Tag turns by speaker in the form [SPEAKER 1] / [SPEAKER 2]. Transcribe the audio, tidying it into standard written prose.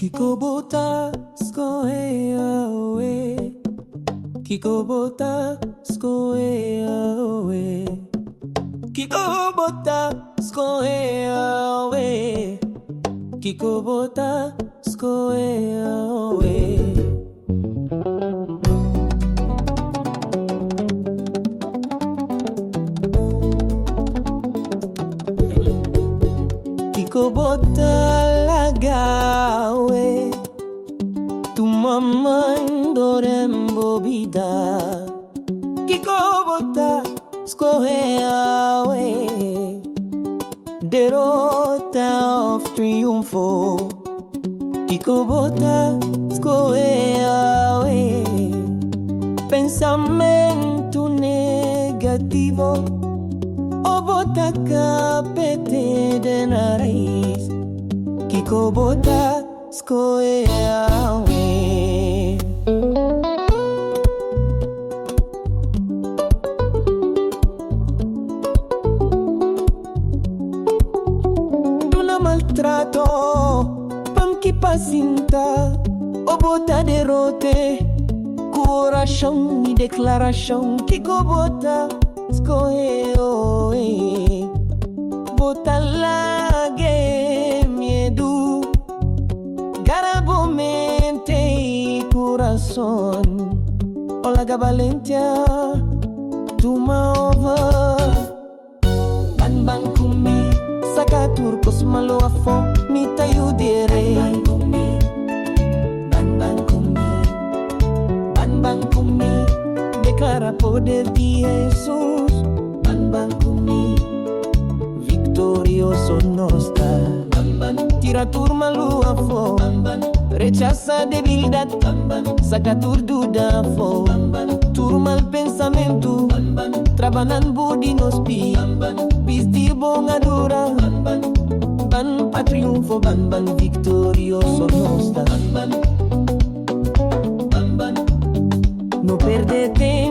[SPEAKER 1] Kiko bo ta skohe awe? Kiko bo ta skohe awe? Kiko bo ta skohe awe? Kiko bo ta skohe awe? Kiko bo ta laga awe tuma mando den bo bida? Kiko bo ta skohe awe? Derota òf triunfo? Kiko bo ta skohe awe? Pensamentu negativo o bo ta kapete den rais? Kiko bo ta skohe awe? Duna maltrato pam ki pa sinta o bo ta derote ku orashon i deklarashon. Kiko bo ta skohe oe? Bo ta lag'e miedu gara bo mente i kurason o laga balentia tuma over? Ban ban ku mi, saka tur kos malu afó, mi ta yuda rei. Ban ban ku mi, ban ban ku mi, ban ban ku mi, deklará poder di Hesus. Ban ban ku mi, viktorioso nos ta. Ban ban, tira tur malu afó, ban ban, rechasá debilidat, ban ban, saka tur duda afó, ban ban, tur mal pensamentu, ban ban, traba nan bo di nos pia, ban ban, bisti bon adura, ban ban, ban pa triunfo, ban ban, viktorioso nos ta. Ban ban, ban ban, no pèrdè tempu.